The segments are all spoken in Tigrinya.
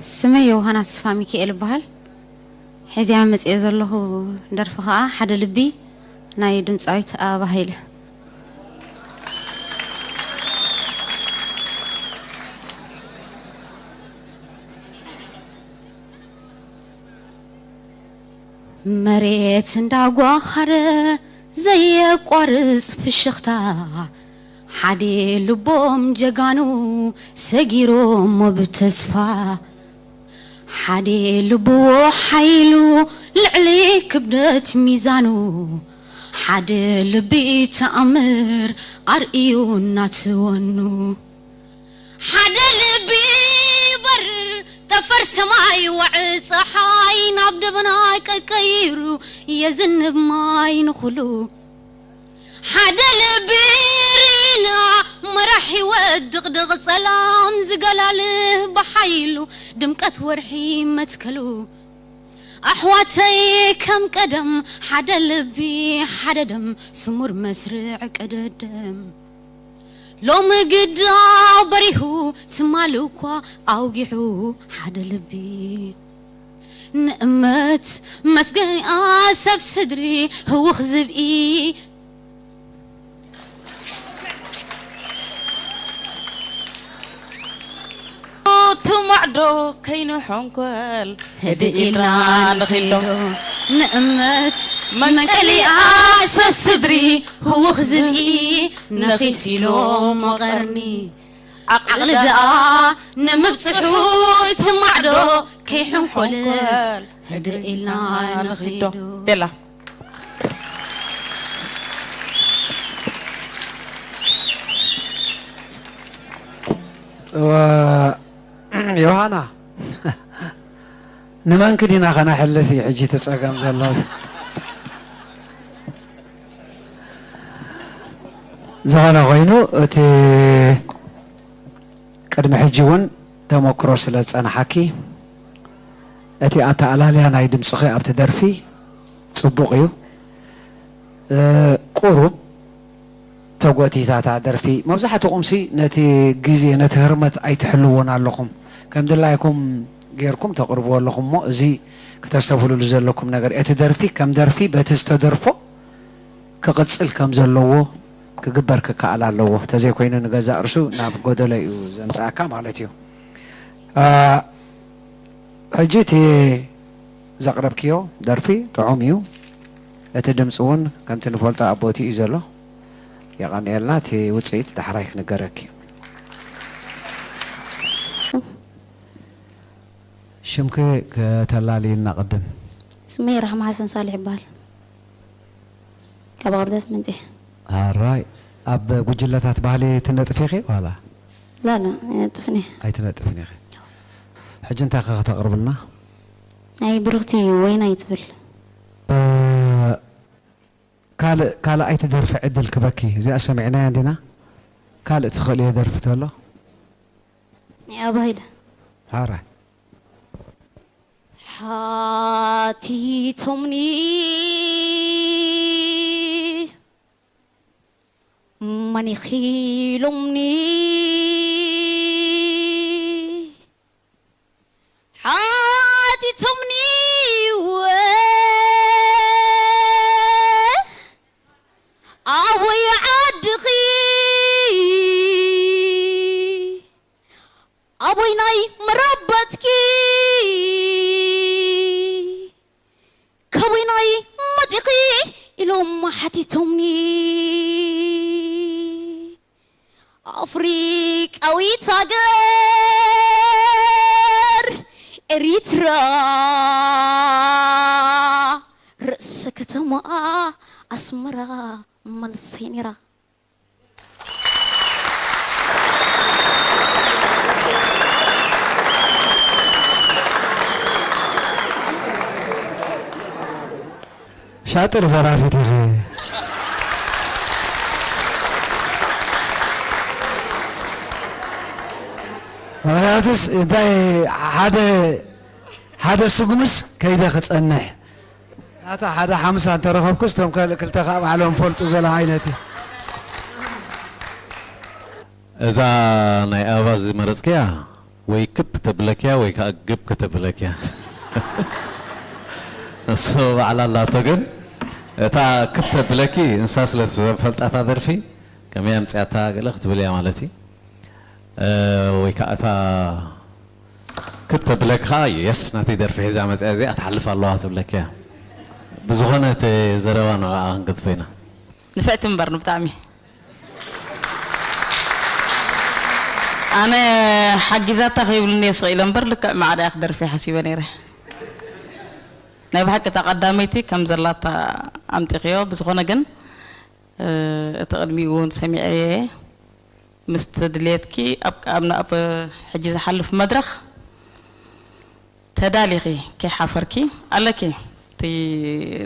ስመይ ዮሃና ተስፋ ሚካኤል እበሃል። ሕዚያ መጽየ ዘለኹ ደርፊ ኸኣ ሓደ ልቢ ናይ ድምጻዊት ኣበባ ሃይለ። መሬት እንዳጓሃረ ዘየቋርጽ ፍሽኽታ፣ ሓደ ልቦም ጀጋኑ ሰጊሮሞ ብተስፋ። ሓደ ልብዎ ሓይሉ ልዕሊ ክብደት ሚዛኑ፣ ሓደ ልቢ ተኣምር ኣርእዩ እናትወኑ። ሓደ ልቢ ይበርር ጠፈር ሰማይ፣ ወዕ ፀሓይ ናብ ደበና ቀቀይሩ የዝንብ ማይ ንኹሉ። ሓደ ልቢ ርኢና መራሕ ህይወት ድቕድቕ ጸላም ዝገላልህ ብሓይሉ ድምቀት ወርሒ መትከሉ። ኣሕዋተይ ከም ቀደም ሓደ ልቢ ሓደ ደም ስሙር መስርዕ ቅድድም። ሎሚ ግዳ በሪሁ ትማል እኳ ኣውጊሑ ሓደ ልቢ። ንእመት መስገኒኣ ሰብ ስድሪ ህውኽ ዝብኢ። ትማዕዶ ከይንሖንኮል ህድእ ኢልና ንኺዶ። ንእመት መንቀሊኣ ሰብ ስድሪ ህውኽ ዝብኢ ነኺሲሎ መቐርኒ። ዓቕሊ ደኣ ንምብጽሑ ትማዕዶ ከይሕንኮልስ ህድእ ኢልና ንኺዶ። ቤላ። እወ፣ ዮሃና፣ ንመንክ ዲና ከነሕልፍ እዩ ሕጂ እቲ ጸገም ዘሎ። ዝኾነ ኮይኑ፣ እቲ ቅድሚ ሕጂ እውን ተመክሮ ስለ ዝጸናሓኪ፣ እቲ ኣተኣላልያ ናይ ድምጽኺ ኣብቲ ደርፊ ጽቡቕ እዩ። እ፣ ቁሩብ ተጎቲታታ ደርፊ። መብዛሕትኹምሲ ነቲ ግዜ፣ ነቲ ህርመት ኣይትሕልዎን ኣለኹም። ከም ድላይኩም ጌርኩም ተቕርብዎ ኣለኹም እሞ፣ እዚ ክተስተብህሉሉ ዘለኩም ነገር፣ እቲ ደርፊ ከም ደርፊ በቲ ዝተደርፎ ክቕጽል ከም ዘለዎ ክግበር ክከኣል ኣለዎ። ተዘይኮይኑ ንገዛእ ርሱ ናብ ጎደሎ እዩ ዘምጽኣካ ማለት እዩ። አ፣ ሕጂ እቲ ዘቕረብክዮ ደርፊ ጥዑም እዩ። እቲ ድምፂ እውን ከምቲ ንፈልጦ ኣብ ቦትኡ እዩ ዘሎ። የቐንየልና። እቲ ውፅኢት ዳሕራይ ክንገረኪ እዩ። ሽምኪ ከተላልይና ቅድም። ስመይ ራሕማ ሓሰን ሳልሕ ይበሃል። ካብ ኣቕርደት ምንጪ። ኣራይ፣ ኣብ ጉጅለታት ባህሊ ትነጥፊ ኢኺ ዋላ? ላ፣ ላ፣ ኣይነጥፍን እየ። ኣይትነጥፍን ኢኺ። ሕጂ እንታይ ከ ከተቕርብልና? ናይ ብርኽቲ ወይናይ ትብል። እ፣ ካልእ፣ ካልኣይቲ ደርፊ ዕድል ክበኪ። እዚኣ ሰሚዕናያ እንዲና? ካልእ ትኽእልዮ ደርፊ ተሎ? ናይ ኣባይለ። ኣራይ። ሓቲቶምኒ መን ኢኺ ኢሎምኒ፣ ሓቲቶምኒ ወ-፣ ኣበይ ዓድኺ፣ ኣበይ ናይ መረበትኪ፣ ካበይ ናይ መጺኺ ኢሎም ሓቲቶምኒ። ኣፍሪቃዊት ሃገር ኤሪትራ፣ ርእሰ ከተማኣ ኣስመራ መልሰይ ነይራ። ሻጥር ደራፊት ኢኺ። ምኽንያቱስ እንታይ፣ ሓደ፣ ሓደ ስጉምስ ከይደ ክጸንሕ። ናታ ሓደ ሓምሳ እንተረኸብኩስ፣ እቶም ካልእ ክልተ ከዓ ባዕሎም ፈልጡ ገለ ዓይነት እዩ። እዛ ናይ ኣበባ ዝመረጽክያ ወይ ክብ ተብለክያ ወይ ከዓ ግብ ከተብለክያ። እሱ ባዕላ ኣላቶ። ግን እታ ክብ ተብለኪ እንሳ ስለ ዝፈልጣታ ደርፊ ከመይ ኣምፅያታ ገለ ክትብል እያ ማለት እዩ። እ፣ ወይ ከዓ እታ ክብ ተብለኪ ከዓ የስ ናተይ ደርፊ ሒዛ መፅያ እዚኣ ትሓልፍ ኣለዋ ትብለኪ እያ። ብዝኾነ እቲ ዘረባ ንዕኣ ክንገድፎ ኢና። ንፍዕቲ እምበር ንብጣዕሚ ኣነ ሓጊዛታ ከይብሉኒ የስቕ ኢለ እምበር ልክዕ ማዕዳ እያ ክደርፊ ሓሲበ ነይረ። ናይ ብሓቂ እታ ቀዳመይቲ ከም ዘላታ ኣምፂኽዮ። ብዝኾነ ግን እ፣ እቲ ቅድሚኡ እውን ሰሚዐየ ምስቲ ድልየትኪ ኣብ ኣብ ኣብ ሕጂ ዝሓልፍ መድረኽ ተዳሊኺ ከይሓፈርኪ ኣለኪ። እቲ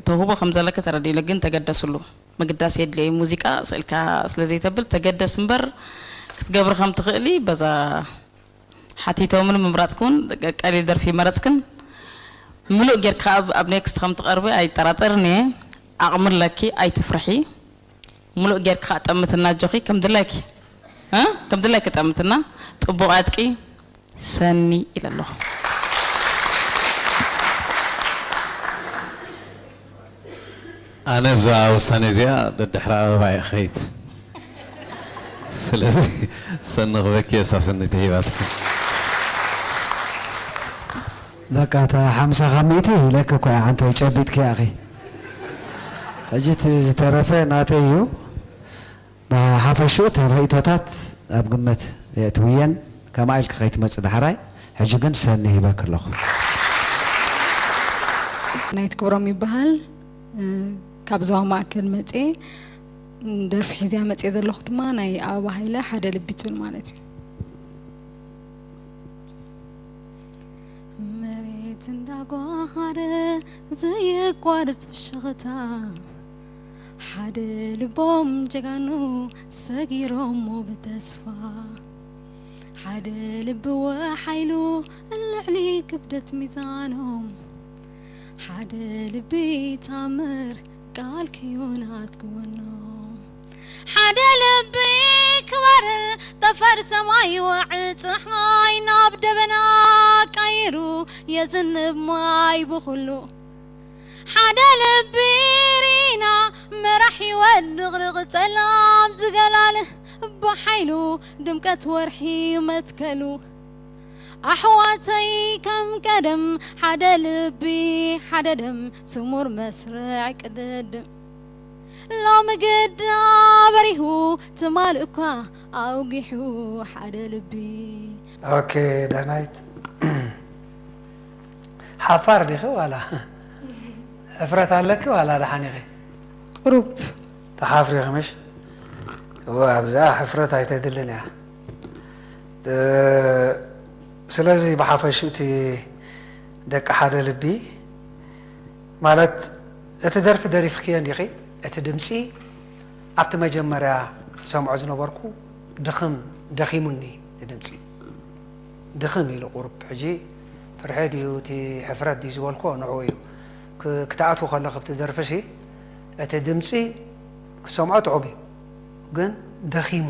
ተውህቦ ከም ዘለኪ ተረዲእኒ፣ ግን ተገደስሉ። ምግዳስ የድልየ እዩ። ሙዚቃ ስእልካ ስለ ዘይተብል ተገደስ እምበር ክትገብሪ ከም ትኽእሊ በዛ ሓቲቶምን ምምራጽክውን ቀሊል ደርፊ መረጽክን። ምሉእ ጌርካ ኣብ ኣብ ኔክስት ከም ትቐርቢ ኣይጠራጠርን እየ። ዓቕሚ ኣለኪ፣ ኣይትፍርሒ። ምሉእ ጌርካ ጠምትና ኣጆኺ፣ ከም ድላይኪ እ ከም ድላይኪ ጠምትና። ጽቡቕ ዕጥቂ ሰኒ ኢለ ኣለኹ። ኣነ ብዛ ውሳኔ እዚኣ ደድሕሪ ኣበባ እየ ክኸይድ። ስለዚ ሰኒ ክበኪ እሳ ሰኒ ተሂባትኪ። በቃ እታ ሓምሳ ካብ ሚእቲ ኢለኪ እኮ እያ፣ ዓንተይ ጨቢጥኪ ኣኺ። ሕጂ እቲ ዝተረፈ ናተይ እዩ። ብሓፈሽኡ እተን ርእይቶታት ኣብ ግምት የእትውየን፣ ከምኣ ኢልኪ ከይትመጽእ ዳሕራይ። ሕጂ ግን ሰኒ ሂበኪ ኣለኹ። ናይት ክብሮም ይበሃል። እ፣ ካብ ዞባ ማእከል መጽየ። ደርፊ ሒዝያ መጽየ ዘለኹ ድማ ናይ ኣበባ ሃይለ ሓደ ልቢ ትብል ማለት እዩ። መሬት እንዳጓሃረ ዘየቋርጽ ፍሽኽታ፣ ሓደ ልቦም ጀጋኑ ሰጊሮሞ ብተስፋ። ሓደ ልቢ ወሓይሉ ልዕሊ ክብደት ሚዛኖም፣ ሓደ ልቢ ታምር ቃል ክዩናት ክወኖም። ሓደ ልቢ ክባርር ጠፈር ሰማይ ወዕል ፀሓይ ናብ ደበና ቀይሩ የዝንብ ማይ ብኹሉ። ሓደ ልቢ ሪና መራሕ ህይወት ድቕድቕ ጸላም ዝገላል ብሓይሉ ድምቀት ወርሒ መትከሉ። ኣሕዋተይ ከም ቀደም ሓደ ልቢ ሓደ ደም ስሙር መስርዕ ቅድድም። ሎሚ ግዳ በሪሁ ትማል እኳ ኣውጊሑ ሓደ ልቢ። ኦኬ ዳናይት፣ ሓፋር ዲኺ ዋላ ሕፍረት ኣለኪ ዋላ ደሓን ኢኺ? ቁሩብ። ትሓፍሪ ኢኺ ምሽ? እወ ኣብዛ ሕፍረት ኣይተድልን እያ። እ፣ ስለዚ ብሓፈሽኡ እቲ ደቂ ሓደ ልቢ ማለት እቲ ደርፊ ደሪፍክዮ እንዲኺ? እቲ ድምፂ ኣብቲ መጀመርያ ሰምዖ ዝነበርኩ ድኽም፣ ደኺሙኒ እቲ ድምፂ። ድኽም ኢሉ ቁሩብ። ሕጂ ፍርሒ ድዩ እቲ ሕፍረት ድዩ ዝበልክዎ ንዕኡ እዩ። ክ-፣ ክትኣትዉ ከለኺ ኣብቲ ደርፊ ሲ እቲ ድምፂ ክሰምዖ ጥዑም እዩ፣ ግን ደኺሙ።